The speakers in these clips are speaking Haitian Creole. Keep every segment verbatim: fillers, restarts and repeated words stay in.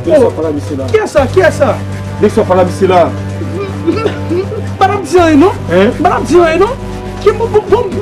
Nèg sa w pale a misye la. Kiyès sa? Kiyès sa? Nèg sa w pale a misye la. M pa t ap di anyen non. Hein? M pa t ap di anyen non. Ki m, m, m,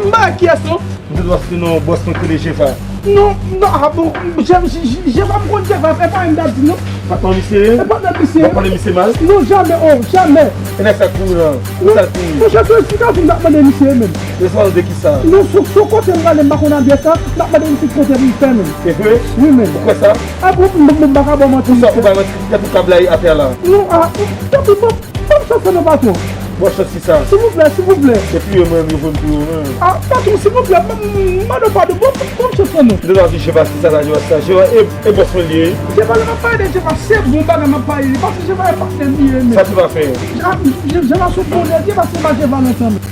m pa kiyès non. M te dwe se non bòs mwen ki rele Jeva. Non, non, ah bon, Jeva, Jeva, m konn Jeva, e pa anyen m t ap di non. Patwon misye? E pa nan misye. W ap pale misye mal? Non, jamè, oh, jamè. E nèg sa k kouri lan? Pou sa l kouri? Monchè, se eksplikasyon m t ap mande misye menm. Eksplikasyon de kisa? Non, sou, sou kote m prale, m pa konn adrès la, m t ap mande misye ki kote pou m fè menm. E vre? Wi, menm. Ou kwè sa? Ah bon, m, m, m pa ka ba w manti. Pou sa, ou bay manti, kèt ou ka blayi atè a la. Non, ah, tanpri, bon, ban m chans lan non, patwon. Bon, chans kisa? Silvouplè, silvouplè. Se touye mwen, yo vle m touye w menm. Ah, patwon, silvouplè, m, m, m mande w padon, bon, bon, bon, chans lan non. M te dwe di Jeva, kisa sa, Jeva, sa, Jeva, e, e bòs mwen li ye. Jeva, lè m ap pale de Jeva, se bon bagay m ap pale li, paske Jeva e patnè m li ye, men. Sa Jeva fè? Ah, Je-, Jeva se yon bon nèg, Jeva se pa Jeva lontan, men.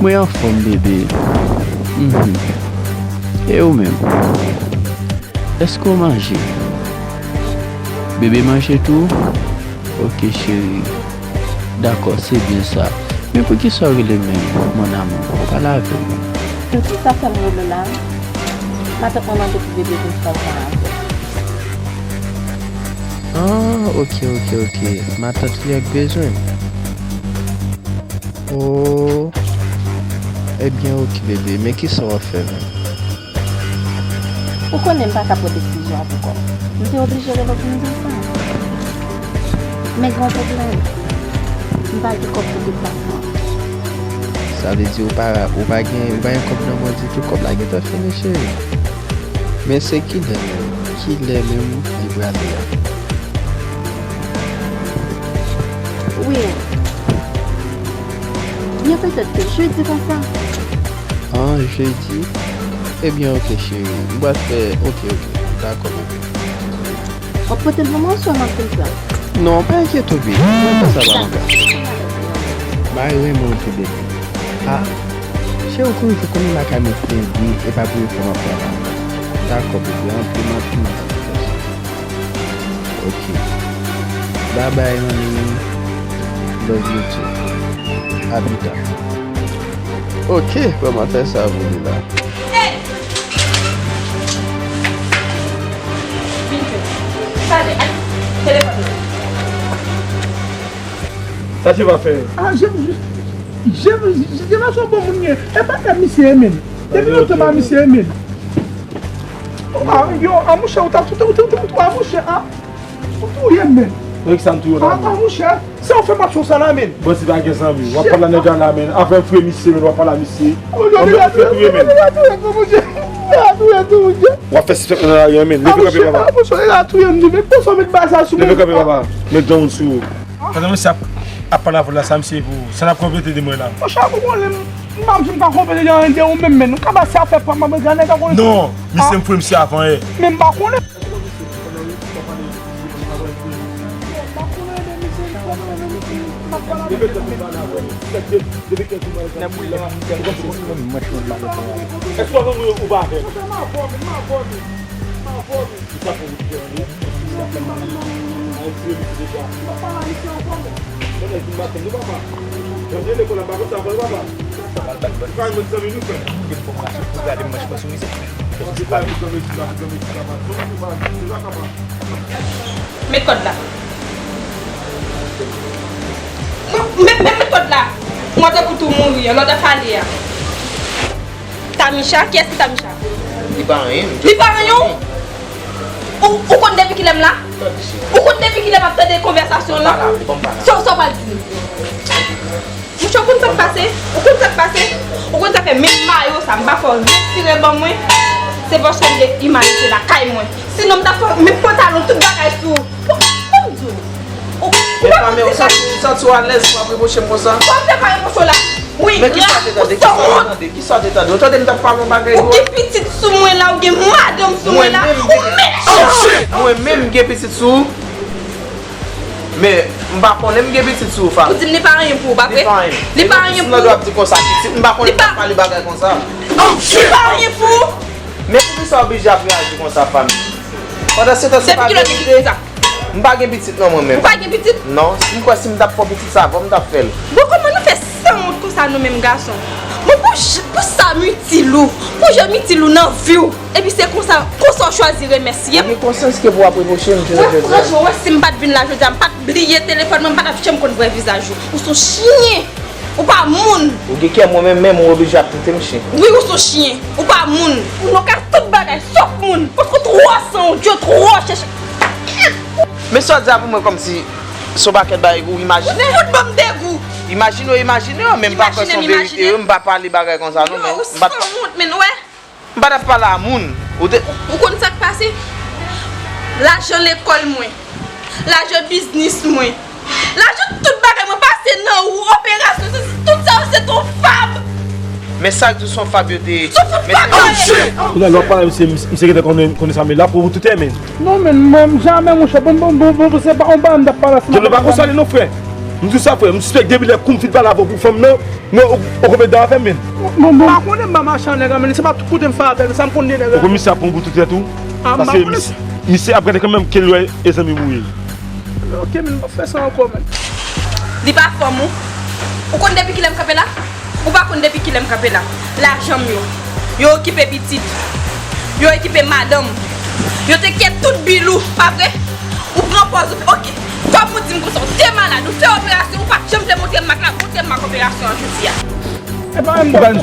Mwen anfòm, bebe. Mhm. E ou menm? Èske w manje? Bebe manje tou? Ok, cheri. Dakò, se byen sa. Men poukisa w rele m menm, mon amour? Pale avè m. Kisa fè m rele w la? Matant mwen mande pou bebe vin fè yon pran avè w. Ah, ok, ok, ok. Matant li a k bezwen m. Oh. Ebyen, ok, bebe. Men kisa w ap fè menm? Ou konnen m pa ka pran desizyon an pou kò m. M te oblije rele w pou m di w sa. Men gen yon pwoblèm. M pa gen kòb pou deplasman. Sa vle di ou pa, ou pa gen, ou pa gen kòb nan men w ditou. Kòb la gentan fini, cheri. Men se kilè menm? Kilè menm li prale a? Wi. Byen petèt ke jedi konsa. Ah, jedi? Ebyen, ok, cheri. M pral fè, ok, ok. Dakò, bebe. W ap pote l pou mwen oswa m ap vin pran l? Non, pa enkyete w, bebe. Mwen fè sa pa mwen ka. Mari renmen w tou, bebe. Ah, cheri, ou konnen, ou konnen lakay mwen plen bri, e pa pou yon fwa m ap pran la. Dakò, bebe, antre, m ap vin. Ok. Bye bye, honey. Love you too. A pita. Ok, ban m fè sa pou li la. Hey! Vin jwe. Pale, ay, telefòn nan. Sa Jeva fè? Ah, Jeva, Jeva, Jeva se yon bon moun li ye. E pa kè misye ye menm. Depi lontan pa misye ye menm. Ah, yo, ah, monchè, ou ta, ou ta, ou ta, ou ta, ah, monchè, ah. Ou touye m, menm. Mwen ki sa m touye w la, ah, menm? Ah, monchè, sa w fè m ap fè w sa la, menm. Bon, si pa gen zanmi, w ap pale a nèg la, menm. Avè m fre misye, menm, w ap pale a misye. Ou menm ou fè touye, menm. W ap fè sispèk nan lari a, menm. Leve kanpe, papa. Ah, monchè, ah, monchè, touye m, menm. Konsa w met bagay sa sou mwen. Leve kanpe, papa. Met dlo moun sou ou. Pandan misye ap, ap pale avè w la, sa misye pou ou? Sa n ap konplete de mwen la? Monchè, ou konnen m, m pa janm ka konplete de anyen de ou menm, menm. Nou ka pase afè pa m, mwen, gade nèg la konnen. Non, misye m fre misye avan yè. Men m pa konnen. Èske w konn ou pa avè l? Met kòd la. Met, met, met kòd la. Mwen te pou tou mouri, lòt ap pale a. Tamisha? Kiyès ki Tamisha? Li pa anyen. Li pa anyen? Ou, ou konn depi kilè m la? Ou konn depi kilè m ap tande konvèsasyon w lan? Sa w, sa w pral di m? Monchè, ou konn sa k pase? Ou konn sa k pase? Ou konn sa k fè menm mayo sa, m pa fè w retire ban mwen? Se paske m gen imanite lakay mwen. Sinon, m t ap fè menm pantalon, tout bagay sou ou. Bon, bon, Dye. Ou, ou pa konn sa. Ou santi w alèz pou ap repwoche m konsa? Bon, m te pa repwoche w la. Wi, men kisa w te tande? Kisa w te tande? Kisa w te tande? Ou tande m t ap pale yon bagay dwòl? Ou gen pitit sou mwen la, ou gen madanm sou mwen la, ou mechan! Mwen menm m gen pitit sou ou? Men, m pa konnen m gen pitit sou ou, fanm. Ou di m li pa anyen pou ou, pa vre? Li pa anyen. Li pa anyen pou ou. Epi w ap di konsa, pitit, m pa konnen m t ap pale bagay konsa. Li pa anyen pou ou. Men poukisa w oblije ap reyaji konsa, fanm? Pandan se tan, se pa verite. Depi kilè w te di sa? M pa gen pitit non mwen menm. Ou pa gen pitit? Non, si m kwè si m t ap fè w pitit sa, avan m t ap fè l. Bon, kòman nou fè sanwont konsa nou menm gason? Bon, pou j- pou sa m itil ou, pou jan m itil ou nan vi w, epi se konsa, konsa w chwazi remèsye m? Ou gen konsyans ke pou w ap repwoche m, Joseph Joseph? Franchman, wè, si m pa t vin la jodi a, m pa t bliye telefòn mwen, m pa t ap janm konn vre vizaj ou. Ou se yon chyen! Ou pa moun! Ou gen kè mwen menm, menm ou oblije ap trete m chyen. Wi, ou se yon chyen! Ou pa moun! Ou nan kay tout bagay, sòf moun! Paske w twò san, ou dyo twò chèche. Men sa w di a pou mwen kòmsi se yon pakèt bagay ou imajine. Ou fout ban m degou! Imajine w imajine w, men m pa kwè se yon verite, wi, m pa pale bagay konsa non, men m pa t. Ou sanwont, men, wè. M pa t ap pale a moun. Ou te. Ou konn sa k pase? Lajan lekòl mwen, lajan biznis mwen, lajan tout bagay mwen pase nan ou, operasyon, se, tout sa yo se ton fab. Men sa k di w se yon fab yo te ye. Se yon fab yo ye. Kounye a lè w ap pale misye, misye gentan konnen, konnen sa, men l ap pran pou tout tè, men. Non, men, mwen, jamè, monchè, bon, bon, bon, bon, se pa yon bagay m t ap pale ansanm avè w. Jòl pa konsa li non, frè. M di w sa, frè, m sispèk depi lè kou m fin pale avè w pou fanm nan, men ou, ou konpè dan avè m, men. Bon, bon. Pa konnen m pa mache an nèg la, men se pa tout kote m fè avè l, sa m konn de nèg la. Ou konn misye ap pran pou tout tèt ou? Paske misye, misye ap gade kanmenm ke l wè e zanmi m ou ye. Ok, men m p ap fè sa ankò, men. Li pa fanm ou. Ou konn depi kilè m kanpe la? Ou pa konn depi kilè m kanpe la. Lajan m yo. Yo okipe pitit. Yo okipe madanm. Yo te kè tout bil ou, pa vre? Ou pran pòz ou, ok. Kòm ou di m konsa, ou te malad, ou fè operasyon, ou pa t janm vle montre m mak la, montre m mak operasyon an jodi a. E pa menm bagay.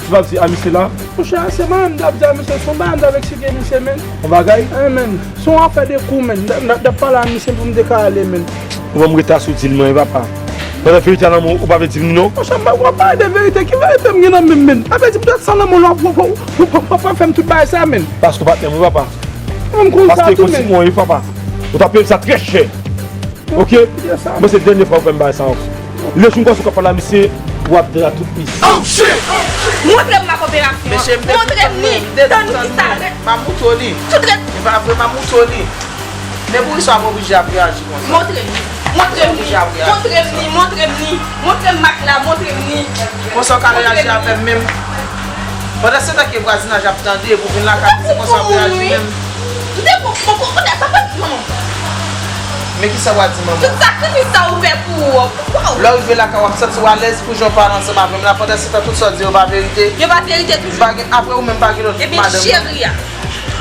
Ou pa di a misye la? Monchè, se pa menm bagay m t ap di a misye, se yon bagay m t ap eksplike misye, men. Yon bagay? Eh, men. Se yon afè de kou, men. M t ap pale a misye pou m te ka ale, men. Ou ban m reta sou dil mwen, papa. Pandan verite a nan men w, ou pa vle di m li non? Monchè, m pa, w ap pale de verite. Ki verite m gen nan men m, men? Sa vle di poutèt sa nan men w, w ap, w ap, w ap, w ap fè m tout bagay sa, men. Paske w patnè m, wi, papa. Mwen m konn sa tou, men. Paske konsi mwen, wi, papa. Ou t ap peye m sa trè chè. Ok? Mwen se dènye fwa ou fè m bagay sa ankò. Lè jou m kwè w ap pale a misye, w ap dèyè tout misye. Montre m mak operasyon an. Montre m li. Tann ki sa rèd. M ap moutre w li. Tout rèd. E pa vre, m ap moutre w li. Men poukisa w ap oblije ap reyaji konsa? Montre m li. Montre m li. Montre m li. Montre m mak la. Montre m li. Konsa w ka reyaji avè m menm? Pandan se tan ke vwazinaj ap tande epi w vin lakay mwen, se konsa w ap reyaji menm? M te bon, bon, bon, kote sa pa di manman m? Men kisa w ap di manman? Tout sakrifis sa ou fè pou ou an, poukwa ou? Lè w rive lakay w ap santi w alèz pou jan w pale ansanm avè m la, pandan se tan tout sa w di yo pa verite? Yo pa verite toujou. M pa gen, apre ou menm pa gen lòt madanm. Ebyen cheri a.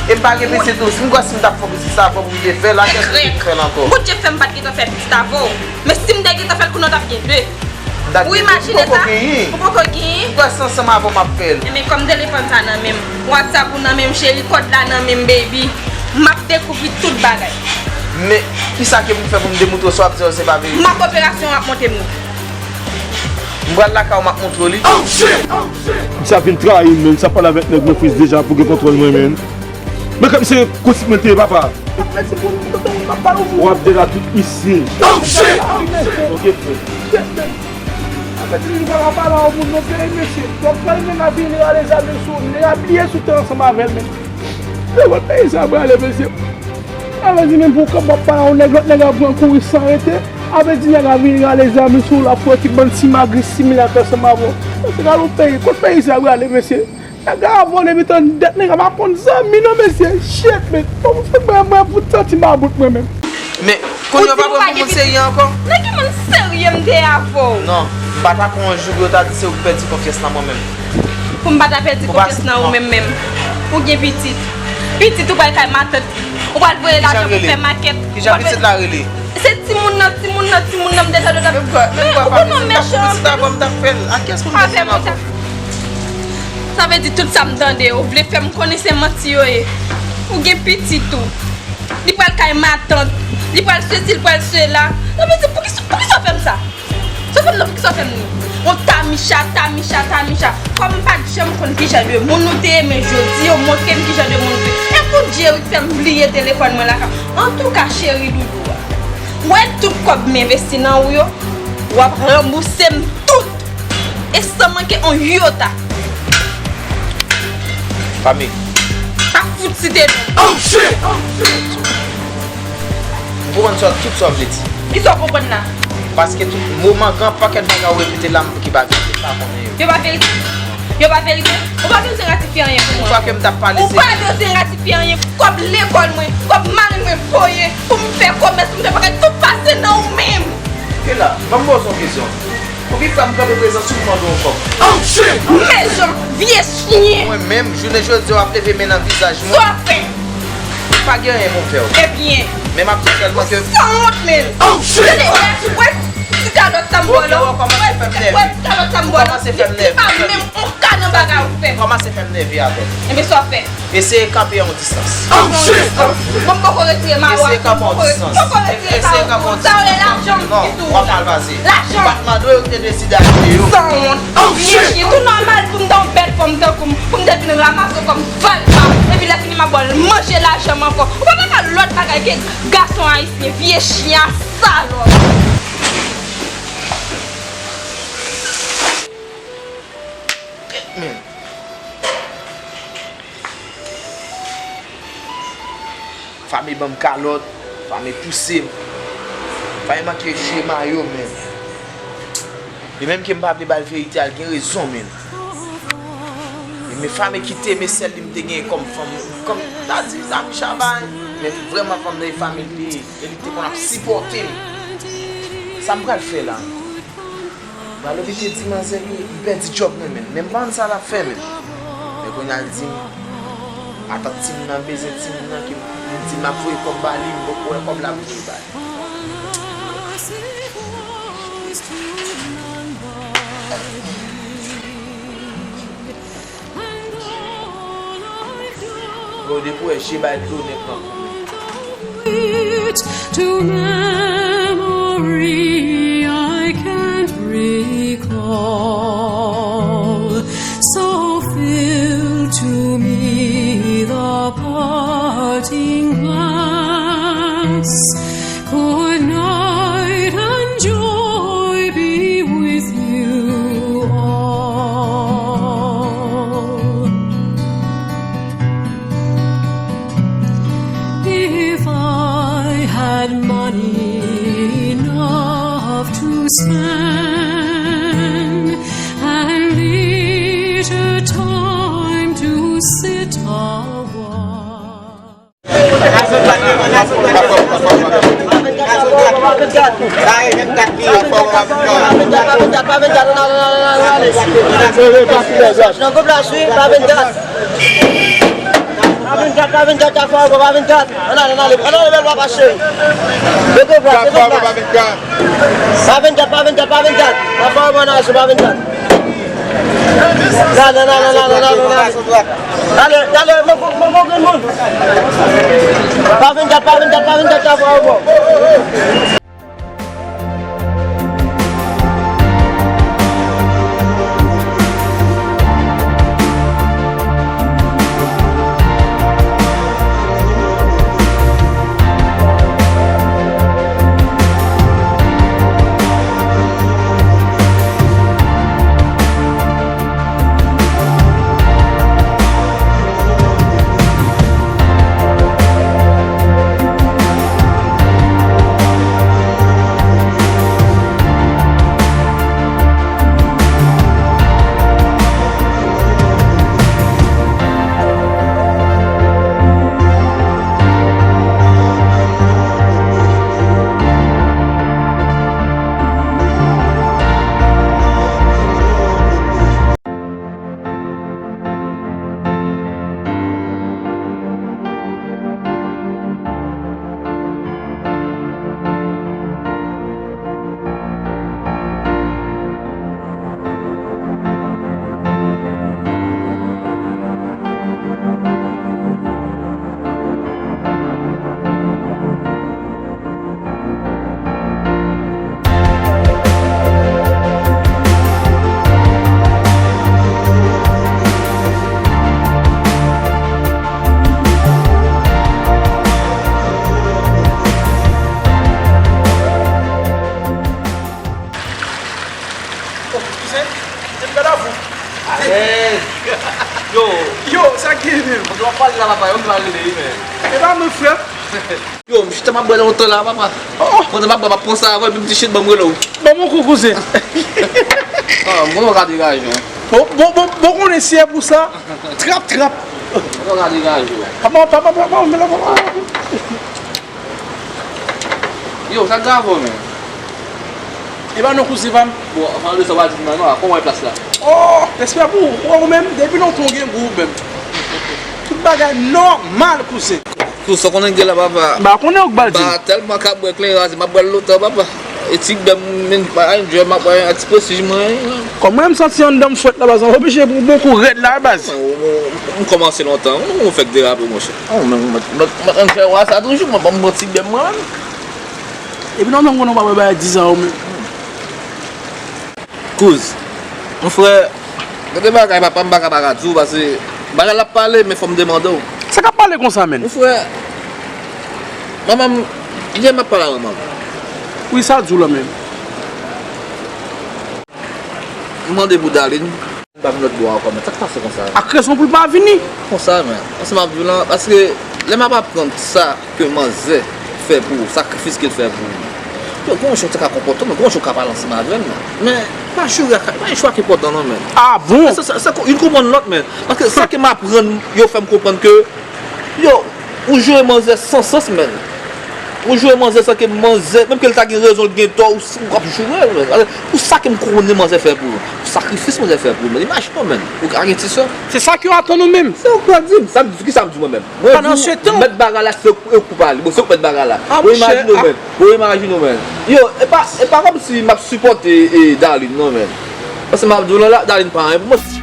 E m pa gen pitit tou. Si m kwè si m t ap fè pitit sa, fò pou m te fè l, a kiyès pou m te fè l ankò? Bondye fè m pa t gentan fè pitit avè w. Men si m te gentan fè l, kounye a w t ap gen de. Ou imajine sa? Ou poko genyen? M kwè se ansanm avè w m ap fè l. Enben, kòm telefòn sa nan men m, WhatsApp ou nan men m, cheri, kòd la nan men m, baby. M ap dekouvri tout bagay. Men, kisa ke pou m fè pou m demoutre w sa w ap di a yo se pa verite? Mak operasyon w ap montre m li. M pral lakay ou, m ap montre w li. Misye ap vin trayi m, men. Misye ap pale avèk nèg mwen plis deja pou gen kontwòl mwen, men. Men kòm se konsi mwen te ye, papa. W ap dèyè tout misye. Ok, frè. An fèt, li pa ka pale a yon moun non, peye mesye. Donk, pral gen nèg ap vin rale zam sou ou, nèg ap bliye si w te ansanm avè l, men. Lè w wè peyi sa prale, mesye. Sa vle di menm pou w kanpe w ap pale a yon nèg, lòt nèg ap pran kouri san rete. Sa vle di nèg ap vin rale zam sou ou, l ap fè w ekip bann simagri similak ansanm avè w. Mesye, gade yon peyi, kot peyi sa prale, mesye? Nèg la vole, met anndan, nèg la pa konn zanmi non, mesye. Shit, men. Bon, mwen, mwen, mwen, pou santi mabout mwen menm. Men, kounye a w pa pran pou moun serye ankò? Nan ki moun serye m te avè w? Non, m pa ta kwè yon jou pou yo ta di se ou ki pèdi konfyans nan mwen menm. Pou m pa ta pèdi konfyans nan ou menm menm. Ou gen pitit. Pitit ou pral kay matant. Ou pral voye lajan pou fè makèt. Kijan pitit la rele? Se timoun nan, timoun nan, timoun nan, m deja dwe ta. Men ou konn yon mechan anpil. Pitit avè m t ap fè l. A kiyès pou m bezwen ankò? Sa vle di tout sa m tande yo vle fè m konnen se manti yo ye. Ou gen pitit ou. Li pral kay matant. Li pral sesi, li pral sela. Sa vle di poukisa, poukisa w fè m sa? Sa w fè m nan, poukisa w fè m ni? On Tamisha, Tamisha, Tamisha. Kòm m pa t janm konn ki jan de moun ou te ye, men jodi yo montre m ki jan de moun ou te ye. E pou Jerry k fè m bliye telefòn mwen lakay. Antouka, cheri doudou a. W wè tout kòb m envesti nan ou yo, w ap ranbouse m tout. E san manke on yota. Fami. Pa fout site non. M konprann sa, tout sa w vle di. Kisa w konprann la? Paske tout moman, gen pakèt bagay ou repete la, m ki pa verite, m pa konnen yo. Yo pa verite? Yo pa verite? Ou pa bezwen ratifye anyen pou mwen. Yon fwa ke m t ap pale, se. Ou pa bezwen ratifye anyen. Kòb lekòl mwen, kòb mari mwen voye pou m fè komès, pou m fè bagay, tout pase nan ou menm. Kela, ban m poze w yon kesyon. Ou pi pran m kanpe prezans ou m mande w kòb. Oh shit! Mechan, vye chyen! Mwen menm, jounen jodi a w ap leve men nan vizaj mwen. Sa w ap fè? Pa gen anyen pou m fè w. Ebyen. Men m ap di w sèlman ke. Ou sanwont, menn! Oh shit! Tande, wè, wè, ti kalòt sa m ba w la. Ou kòmanse fè m nève. Wè, ti kalòt sa m ba w la. Ou kòmanse fè m nève. Li pa menm yon ka nan bagay ou fè. Ou kòmanse fè m nève avè m. Ebyen, sa w ap fè? Eseye kanpe yon distans. Oh shit! Mwen poko retire mayo a. Eseye kanpe yon distans. Mwen poko retire sa yo. Sa yo ye lajan m ki tou. Non, w ap mal pase. Lajan. M pa t mande w, ou te deside achte yo. Sanwont. Oh shit! Vye chyen, tou nòmal pou m te yon bèl fanm tankou m, pou m te vin ranmase w kòm valpa. Epi lè fini m ap ba w manje lajan m ankò. Ou pa ka fè lòt bagay ke gason ayisyen, vye chyen a salòp. Men. Fami ban m kalòt, fami pouse m, fami manke jwe mayo, men. E menm ke m pa vle ba l verite a, l gen rezon, men. E men fami kite, men sèl li m te gen kòm fanm, kòm ta di, zanmi chabay. Men vrèman fanm nan e fami l te ye, e li te konn ap sipòte m. Sa m pral fè la? Malove te di manzè li, m pèdi djòb mwen menm. Men m pa konn sa l ap fè menm. Men kounye a l di m, matant timoun nan bezwen timoun nan, ke m di m ap voye kòb ba li, m poko wè kòb la pou voye ba li. Bon, depi w wè je bay dlo nèt nan kou. To memory I can't recall. So fill to me the parting glass. Good night and joy be with you all. If I had money enough to spend and leisure time to sit a while. Nan gwoup la swi, pa vennkat. Pa vennkat, pa vennkat, ta fò, pa vennkat. Ann ale, ann ale, ann ale, bèl papa cheri. Yo te vwa, yo te vwa. Pa vennkat, pa vennkat, pa vennkat. Ta fò, pa vennkat. Nan, nan, nan. Ale, ale, mwen, mwen, mwen, granmoun. Pa vennkat, pa vennkat, pa vennkat, ta fò, bon. Oh, kouzen, se m gad avou. Alèz. Yo. Yo, sa k gen menm? Mwen te w ap pale la, papa, yo m pral rele wi, men. E pa mwen, frè. Yo, m chita m ap bwè lontan la, papa. Oh, oh. Pandan m ap bwè, m ap panse avè w, epi m di, "Shit, ban m rele w." Ban m yon kou, kouzen. Ah, mwen w ka degaje w. Bon, bon, bon, bon, konnen si e pou sa. Trap, trap. Mwen w ka degaje w. Papa, papa, papa, papa, papa. Yo, sa grave, men. E pa non, kouzen pa m. Bon, an palan de sa, w pa di m nan non, kòman w wè plas la? Oh, respè pou ou, ou menm, depi lontan w gen gou ou menm. Tout bagay nòmal, kouzen. Tou sa w konnen k gen la, papa. M pa konnen ou k ba l di m. M pa tèlman ka bwè kleren, se m ap bwè l lontan, papa. E ti bèm, men, pa enjoy, m ap bwè yon ti presij mwen. Kòm mwen, m santi anndan m fwèt la, baz, m oblije pou bon kou rèd la, baz. Mwen, mwen, mwen, m kòmanse lontan, mwen, mwen fèk derape, monchè. Mwen, mwen, mwen, mwen, mwen fè wa sa toujou, mwen, ban m bon ti bèm mwen menm. Epi nan menm konnen w pa wè bagay dizan yo menm. Kouz, mon frè, gen de bagay papa m pa ka pa ka di w, paske bagay la ap pale, men fò m demande w. Sa k ap pale konsa, menn? Mon frè, manman m, yè m ap pale a manman m. Wi, sa di w la menm? M mande pou Darline. M pa vin lòt bò a ankò, men sa k pase konsa? Ak rezon pou l pa vini. Konsa, men. Paske m ap di w lan, paske lè m ap aprann sa ke manzè fè pou ou, sakrifis ke l fè pou ou. Yo, gen yon jan w te ka konpòte w, men gen yon jan w ka pale ansanm avè l, men. Men, pa jire ak, pa yon chwa ki enpòtan, non, men. Ah bon? Sa, sa, sa, youn konprann lòt, men. Paske sa ke m aprann, yo fè m konprann ke Yo, ou jere manzè san sans, menn. Ou jere manzè san ke manzè, menm ke l ta gen rezon, l gen tò, ou, ou ap joure l, menn. Pou sa ke m konnen manzè fè pou ou. Pou sakrifis manzè fè pou ou, menn. Imajine w, menn. Ou ka gen ti sè. Se sa ke yo atann ou menm. Se ou k pral di m. Sa m di, kisa m di mwen menm? Mwen di w, mèt bagay la, se ou k pral li. Bon, se ou k mèt bagay la. Bon, imajine w, menn. Bon, imajine w, menn. Yo, e pa, e pa kòmsi m ap sipòte, e, Darline, non, menn. Paske m ap di w la, Darline pa anyen pou mwen.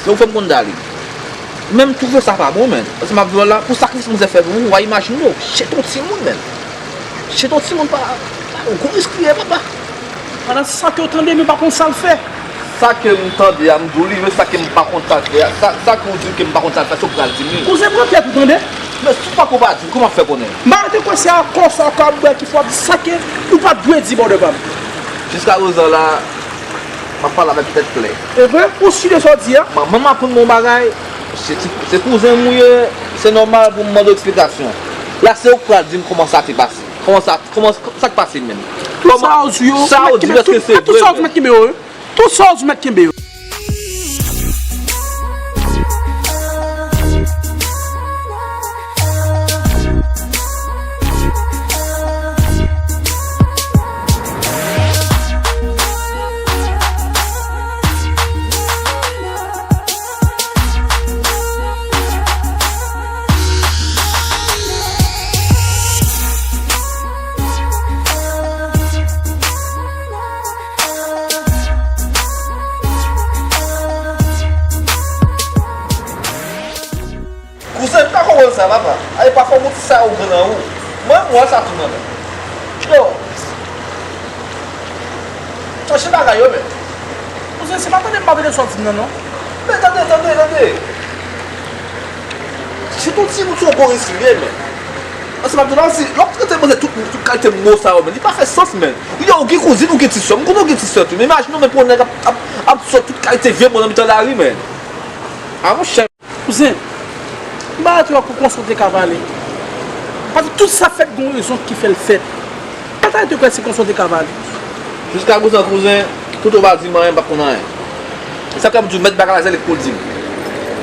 Se ou fè m konn Darline. Men m twouve sa pa bon, menn. Paske m ap di w la, pou sakrifis manzè fè pou ou, w a imajine w. Chete yon timoun, menn. Chete yon timoun pa, pa yon gwo risk li ye, papa. Pandan sa ke w tande, men w pa konn sa l fè. Sa ke m tande a, m di w li, men sa ke m pa konn sa l fè a, sa, sa ke w di ke m pa konn sa l fè, se w k pral di m li. Kouzen, pran tèt ou, tande. Men si w pa ko pa di m, kòman w ap fè konnen? M pa rete kwè se akò sa w ka bwè ki fè w ap di sa ke ou pa t dwe di bòdè pa m. Jiskaprezan la, m ap pale avèk tèt klè. E vre? Ou si de sa w di a? Manman m aprann mwen yon bagay, se ti, se kouzen m ou ye, se nòmal pou m mande w eksplikasyon. La, se ou k pral di m kòman sa te pase. Kòman sa, kòman, sa k pase menm? Tout sa w di yo, sa w di, èske se vre menm? Tout sa w di, mèt kenbe yo, wi. Tout sa w di, mèt kenbe yo. Kouzen, m pa konprann sa, papa. Ay, pafwa, w ti sa ou gen nan ou. Mwen, m wè sa tou nan men. Yo. Chanje bagay yo, men. Kouzen, se pa tande m pa tande sa w di m nan, non. Men tande, tande, tande. Si tout timoun se yon gwo risk li ye, men. Paske m ap di w la, si lè w trete manzè tout, tout kalite mo sa yo, men, li pa fè sans, men. Yo, ou gen kouzin, ou gen ti sè. M konnen ou gen ti sè tou. Men imajine w, men, pou yon nèg ap, ap, ap sot tout kalite vye mo nan mitan lari, men. A, monchè. Kouzen, m pa rete wè pou konsa w te ka pale. Paske tout sa fèt gon rezon ki fè l fèt. M pa ta rete kwè se konsa w te ka pale. Jiskaprezan, kouzen, tout ou pa di m anyen, m p ap konn anyen. E sa k fè m di w, mèt bagay la, se li k pou l di m.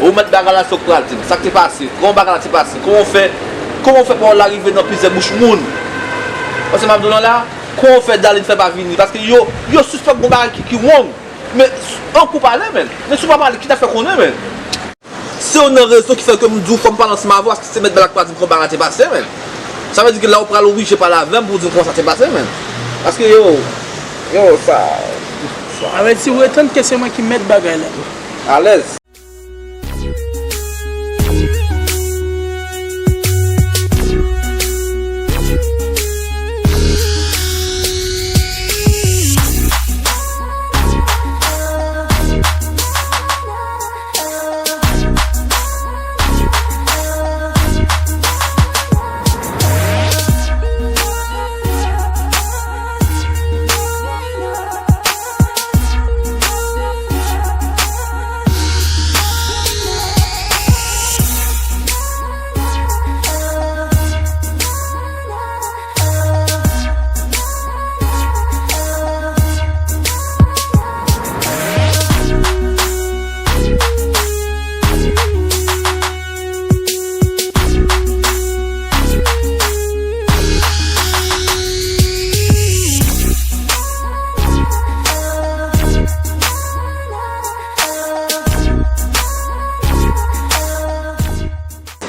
Ou mèt bagay la, se w k pral di m. Sa k te pase, kòman bagay la te pase, kòman w fè, kòman w fè pawòl la rive nan plizyè bouch moun. Paske m ap di w lan la, Kòman w fè Darline fè pa vini? Paske yo, yo sispèk gon bagay ki, ki wrong. Men, an kou pale, menn. Men si w pa pale, ki ta fè konnen, menn? Se youn nan rezon ki fè ke m di w fò m pale ansanm avè w, paske se mèt bagay la k pral di m kòman bagay la te pase, menn. Sa vle di ke la w pral oblije pale avè m pou w di m kòman sa te pase, menn. Paske yo, yo, sa, sa. Sa vle di, ou ret tann ke se mwen ki mèt bagay la. Alèz.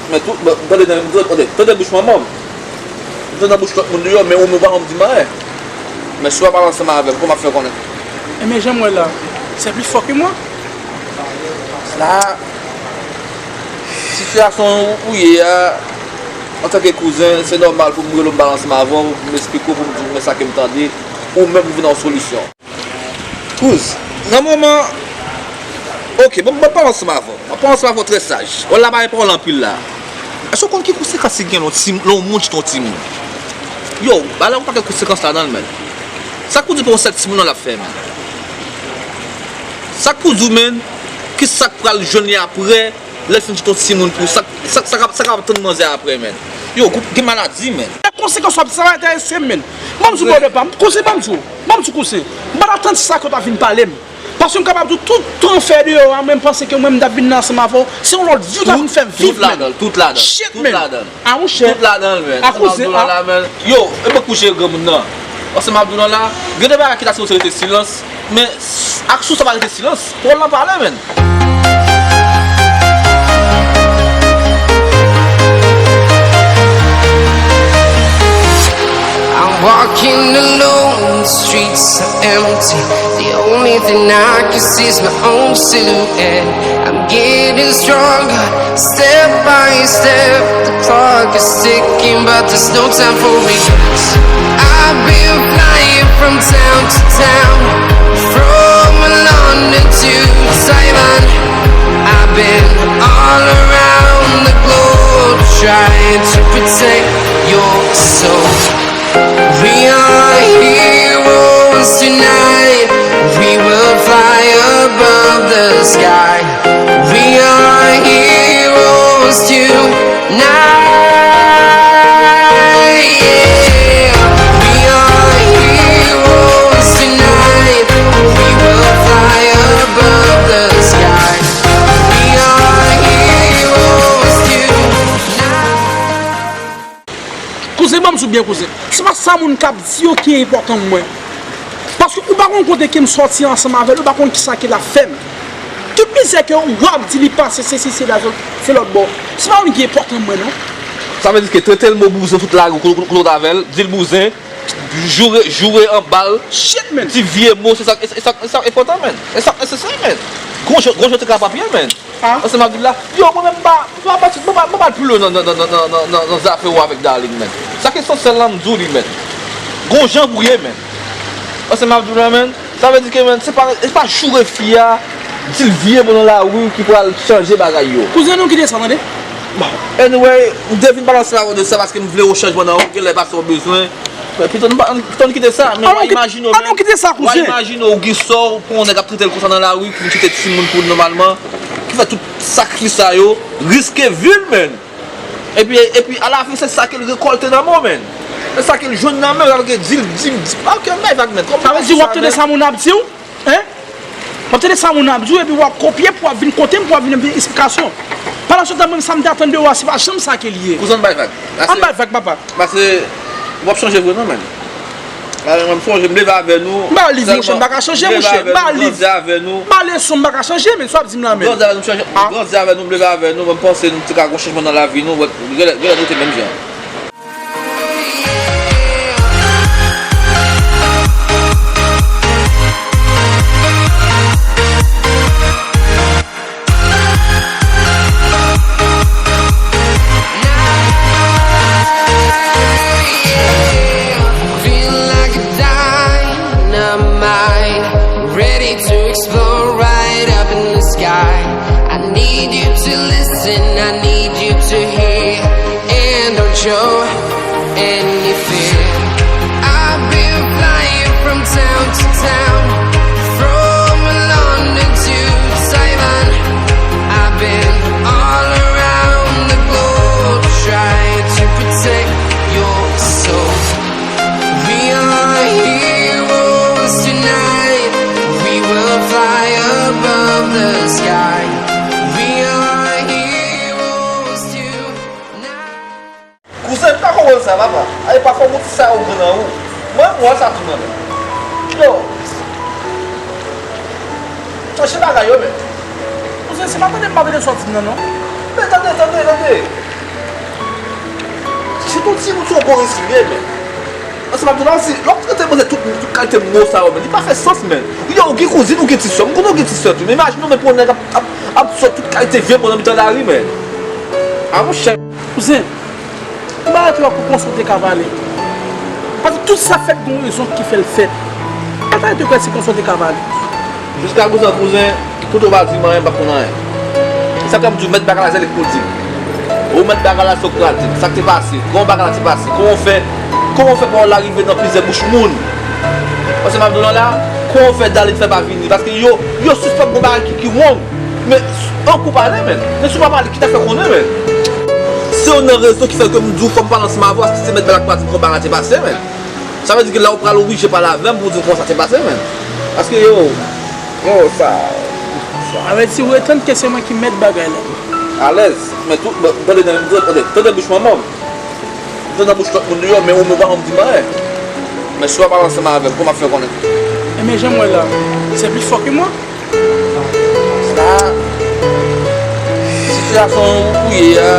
Men tout, bon, tande, tande, tande, tande bouch manman m. M tande nan bouch lòt moun deyò, men ou menm ou pa janm di m anyen. Men si w pa pale ansanm avè m, kòman m ap fè konnen? Ebyen, jan m wè la, se pli fò ke mwen. La, sitiyasyon ou ye a, antanke kouzen, se nòmal pou m rele w, m pale ansanm avè w, pou m esplike w, pou m di w men sa ke m tande, ou menm pou vin nan yon solisyon. Kouz, nan moman, ok, bon, bon, pale ansanm avè w. Mwen pale ansanm avè w trè saj. Wè la pa gen pawòl anpil la. Èske w konn ki konsekans ki gen lè yon ti, lè yon moun chita yon timoun? Yo, bagay la gon pakèt konsekans ladan l, menn. Sa k pou di pou yon sèl timoun nan l ap fè, menn? Sa k pou di w, menn, ki sa k pral jwenn li apre, lè l fin chita yon timoun pou sa, sa, sa k ap, sa k ap tann manzè apre, menn? Yo, gen maladi, menn. Konsekans w ap, sa va enterese m, menn. Ban m di w, brother pa m, kouzen, ban m di w, ban m di w, kouzen. M pa t atann sa ke w ta vin pale m. Paske m kapab di w tout tan w fè deyò a, mwen m panse ke mwen m t ap vin la ansanm avè w, se yon lòt vi w ta vin fè m viv, menn. Tout ladan l, tout ladan l. Shit, menn. Tout ladan l. A, monchè. Tout ladan l, menn. A, kouzen, a. Yo, e mwen k pou jere granmoun nan. Paske m ap di w la, gen de bagay ki ta sipoze rete silans, men ak sou sa pa rete silans, pawòl lan pale, menn. I'm walking alone, the streets are empty. The only thing I can see is my own silhouette. I'm getting stronger, step by step. The clock is ticking, but there's no time for regrets. I've been flying from town to town, from London to Taiwan. I've been all around the globe trying to protect your soul. We are heroes tonight. We will fly above the sky. We are heroes tonight. Yeah. We are heroes tonight. We will fly above the sky. We are heroes tonight. Kouzen, ban m di w byen, kouzen. Se pa sa moun k ap di yo ki enpòtan pou mwen. Paske ou pa konn kote ke m sòti ansanm avè l, ou pa konn kisa ke l ap fè m. Tout mizè ke w ap di li pase, se sesi, se la, se lòt bò. Se pa moun ki enpòtan pou mwen, non. Sa vle di ke trete l mo bouzen tout lari, kote, kote, kote w t avè l, di l bouzen, joure, joure anba l, shit, man, di vye mo, se sa, e, e sa, e sa enpòtan, man. E sa nesesè, man. Gon jan, gon jan te ka papye, man. Ah. Ansanm avè l la. Yo, mwen menm, m pa, m pa, m pa, m pa, m pa al pi lwen nan, nan, nan zafè ou avèk Darline, man. Sa k esansyèl la, m di w li, man. Gon jan pou ye, man. Ansanm avè l la, man. Sa vle di ke, man, se pa, se pa joure fi a, di l vye mo nan lari ki pral chanje bagay yo. Kouzen, nou kite sa, tande. Bon, anyway, m te vin pale ansanm avè w de sa paske m vle yon chanjman nan ou, genlè pastè w bezwen. Men pito n pa, pito n kite sa, men w a imajine w, w a imajine w gen sò, w pran yon nèg ap trete l konsa nan lari, ki vin chite timoun pou l nòmalman, ki fè tout sakrifis sa yo, riske vi l, man. Epi, epi alafen, se sa ke l rekòlte nan men w, man. Se sa ke l jwenn nan men w, sa vle di l, di l, di, ok, m bay vag, man. Sa vle di w ap tande sa moun ap di w? Hein? W ap tande sa moun ap di w epi w ap kopye pou w ap vin kote m pou w ap vin ap vin eksplikasyon. Pandan se tan, mwen, sa m te ap tann de ou a, se pa janm sa ke l ye. Kouzen, bay vag. An bay vag, papa. Paske w ap chanje vre non, man. Mwen sonje m leve avè nou. M pa liv, monchè, m pa ka chanje, monchè. M pa liv. M pa leson, m pa ka chanje, men sa w ap di m la, men. Grandi avè nou, chanje, grandi avè nou, m leve avè nou, mwen panse nou te ka gon chanjman nan lavi nou, wè, genlè, genlè nou te menm jan. Feel like a dynamite, ready to explode right up in the sky. I need you to listen, I need you to hear, and don't show any fear. I've been flying from town to town, from London to Taiwan. I've been all around the globe trying to protect your soul. We are heroes tonight. We will fly above the sky. We are heroes tonight. Kouzen, m pa konprann sa, papa. Ay, pafwa, ou ti sa ou pran nan ou. Mwen, mwen, sa tou nan men. Yo. Chanje bagay yo, men. Kouzen, se pa tande m pa tande sa w di m nan, non. Men, tande, tande, tande. Si tout timoun se yon bon espri, men. Ansanm ak nou la, si, lè w trete manzè tout, tout kalite mo sa yo, men, li pa fè sans, men. Yo, ou gen kouzin, ou gen ti sè. M konnen ou gen ti sè tou. Men imajine w, men, pou yon nèg ap, ap, ap sot tout kalite vye mo nan mitan lari, men. A, monchè. Kouzen, m pa rete wè pou konsa w te ka pale. Paske tout sa fèt gen yon rezon ki fè l fèt. Mwen pa rete kwè se konsa w te ka pale. Jiska prezan, kouzen, kote w pa di m anyen, m pa konn anyen. Se sa k fè m di w mèt bagay la, se li k pou di. Ou mèt bagay la, se w k pral di m. Sa k te pase? Kòman bagay la te pase? Kòman w fè, kòman w fè pawòl la rive nan plizyè bouch moun? Paske m ap di w la, kòman w fè Darline fè pa vini? Paske yo, yo sispèk gon bagay ki, ki wrong. Men, tankou pale, men. Men si w pa pale, ki ta fè konnen, men? Se youn nan rezon ki fè ke m di w fò m pale ansanm avè w, paske se mèt bagay la k pral di m kòman bagay la te pase, men. Sa vle di ke la ou pral oblije pale avè m pou w di m kòman sa te pase, men. Paske yo, yo, sa, sa. Sa vle di ou retann ke se mwen ki mèt bagay la. Alèz, men tou, bon, tande nan, tande, tande bouch manman m. Tande nan bouch lòt moun deyò, men ou menm ou pa janm di m anyen. Men si w pa pale ansanm avè m, kòman m ap fè konnen? Ebyen, jan m wè la, se pli fò ke mwen. Sa, sitiyasyon ou ye a,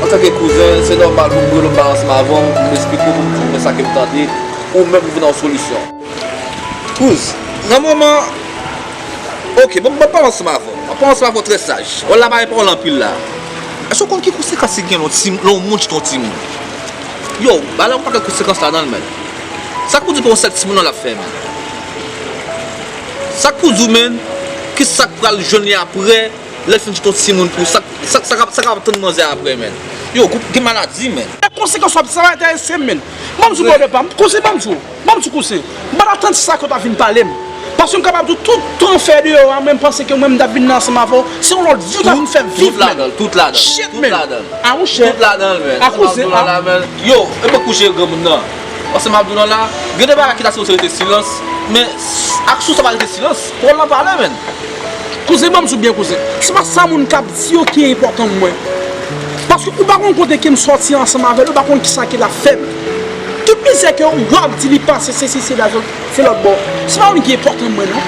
antanke kouzen, se nòmal pou m rele w, m pale ansanm avè w, m esplike w, pou m di w men sa ke m tande, ou menm pou vin nan yon solisyon. Kouz, nan moman, oke, bon, m ap pale ansanm avè w, m ap pale ansanm avè w trè saj. Wè la pa gen pawòl anpil la. Èske w konn ki konsekans ki gen lè yon ti, lè yon moun chita yon timoun? Yo, bagay la gon pakèt konsekans ladan l, men. Sa k pou di w pa yon sèl timoun nan l ap fè, men? Sa k pou di w, men, ki sa k pral jwenn li apre, lè l fin chita yon timoun pou sa, sa, sa, sa k ap tann manzè apre, men? Yo, gen maladi, men. E konsekans w ap di, sa pa enterese m, men. Ban m di w, brother pa m, kouzen, ban m di w. Ban m di w, kouzen. M pa t atann se sa ke w ta vin pale m. Paske m kapab di w tout tan w fè deyò a, men m panse ke mwen m t ap vin nan ansanm avè w. Se yon lòt vi w ta vin fè m viv, men. Tout ladan l, tout ladan l. Shit, men. Tout ladan l. A, monchè. Tout ladan l, men. A, kouzen, a. Yo, e mwen kouche granmoun nan. Paske m ap di w la, gen de bagay ki ta sipoze rete silans, men aksyon sa pa rete silans. Pawòl lan pale, men. Kouzen, ban m di w byen, kouzen. Se pa sa moun k ap di yo ki enpòtan pou mwen. Paske ou pa konn kote ke m sòti ansanm avè l, ou pa konn kisa ke l ap fè m. Tout mizè ke w ap di li pase, se sesi, se lòt bò. Se pa moun ki enpòtan pou mwen, non.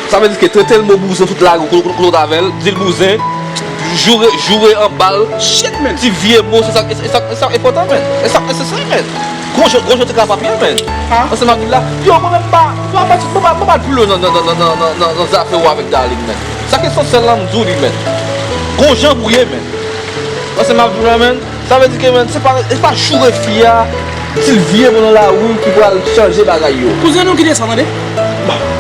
Sa vle di ke trete l mo bouzen tout lari, kote, kote, kote w t avè l, di l bouzen, joure, joure anba l. Shit, man. Di vye mo, se sa, e sa, e sa enpòtan, man. E sa, e se sa, man. Gon jan, gon jan te ka papye, man. Paske m ap di w la, yo, mwen menm pa, mwen pa, mwen pa, mwen pa pale pli lwen nan, nan, nan zafè ou avèk Darline, man. Sa ke esansyèl la, m di w li, man. Gon jan pou ye, man. Paske m ap di w la, man. Sa vle di ke, man, se pa, se pa joure fi a, di l vye mo nan lari ki pral chanje bagay yo. Kouzen, nou kite sa, tande.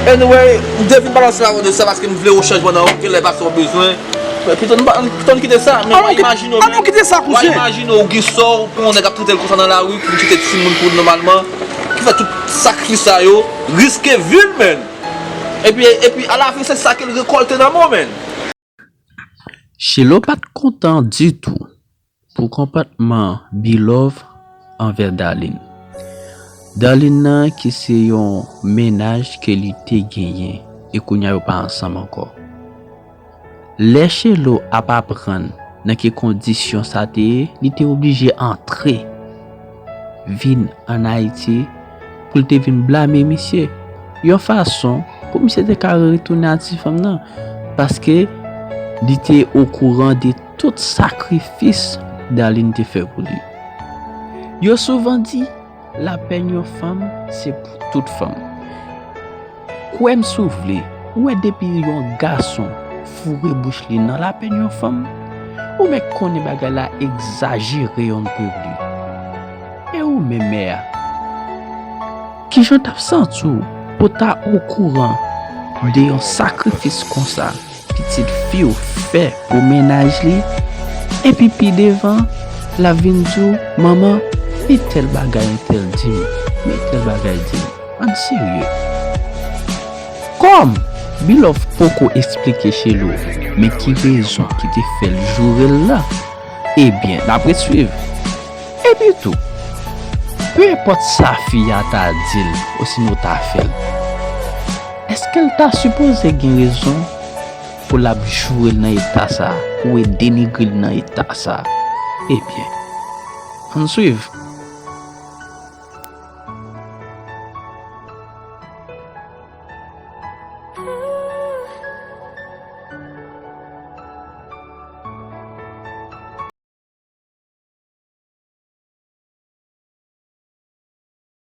Anyway, m te vin pale ansanm avè w de sa paske m vle yon chanjman nan ou, genlè pastè w bezwen. Men pito n pa, pito n kite sa, men w a imajine w, w a imajine w gen sò, ou pran yon nèg ap trete l konsa nan lari, pou l kite timoun pou l nòmalman, ki fè tout sakrifis sa yo, riske vi l, man. Epi, epi, alafen, se sa ke l rekòlte nan men w, man. Shelo pa t kontan ditou pou konpòtman Bilove anvè Darline. Darline nan ki se yon mennaj ke li te genyen e kounye a yo pa ansanm ankò. Lè Shelo ap aprann nan ki kondisyon sa te ye, li te oblije antre vin ann Ayiti pou l te vin blame misye yon fason pou misye te ka retounen a ti fanm nan, paske li te okouran de tout sakrifis Darline te fè pou li. Yo souvan di, lapèn yon fanm se pou tout fanm. Kwè m si w vle, ou wè depi yon gason foure bouch li nan lapèn yon fanm, ou mèt konnen bagay la egzajere yon pil. E ou menm mè a, kijan w t ap santi w pou w ta okouran de yon sakrifis konsa pitit fi w fè pou mennaj li, epi pi devan l ap vin di w, manman, men tèl bagay entèl di m, men tèl bagay di m. Ann serye. Kòm Bilòf poko eksplike Chelo men ki rezon ki te fè l joure l la, ebyen, n ap ret swiv. Epi tou, pe enpòt sa fi a ta di l osinon ta fè l, èske l ta sipoze gen rezon pou l ap joure l nan eta sa a, pou l denigre l nan eta sa a? Ebyen, ann swiv.